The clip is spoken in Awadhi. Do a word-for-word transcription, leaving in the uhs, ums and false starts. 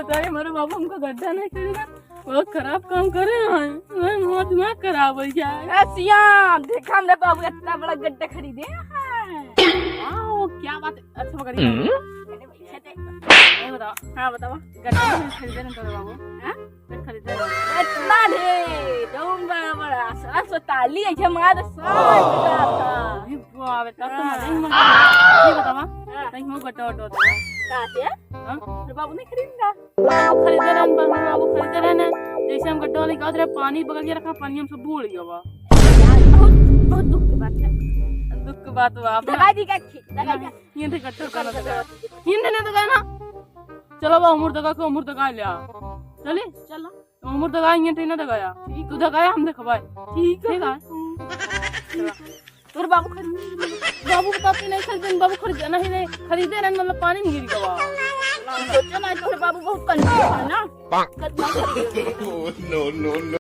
अरे, हमारे बाबू हमको गड्ढा नहीं खरीदा, बहुत खराब काम करे हैं। मैं, हमारा दिमाग खराब हो गया है। ए, सियाम, देखा हमरे बाबू इतना बड़ा गड्ढा खरीदे हैं। वाओ, क्या बात है। अच्छा, पकड़िए। हम्म। अरे भाई, छे दे। ये बताओ। हाँ, बताओ। गड्ढा नहीं खरीदे ना तोरे बाबू? हाँ? गड्ढा खरीदे ना। इतना ढेर, एकदम बड़ा, बड़ा, सास ताली ऐसे मार, सास बजा था। अरे वाह, बेटा, तुम हाँ। नहीं मार। ये बतावा, हाँ। कहीं हो गड्ढा वड्ढा होता है? कहाँ से? हाँ? अरे बाबू नहीं खरीदा। बाबू खरीदे रहन, बाबू, बाबू खरीदे रहन। जैसे हम गड्ढा वाले कहत रहे, पानी बगल के रखा, पानी हमसे बूड़ गया बा। यार, बहुत, बहुत दुख की बात है। दुख की बात बा, आप दगा दी का खेत, दगा दी का। ये देख, गड्ढा का दगा। ये नहीं दगा ना। चलो बा, उमर दगा को, उमर दगा लिया। चली? चलो। उमर दगा, ये नहीं दगाया। ठीक। तू दगाया, हम देखबाई। ठीक है। ठीक है। तोर बाबू खरीद, बाबू बताते नहीं खरीदे, बाबू खरीदे नहीं रे, खरीदे रहन, मतलब पानी में गिर गवा। सोचो ना, तोर बाबू बहुत कंजूस है ना। कितना खरीदे। No, no, no।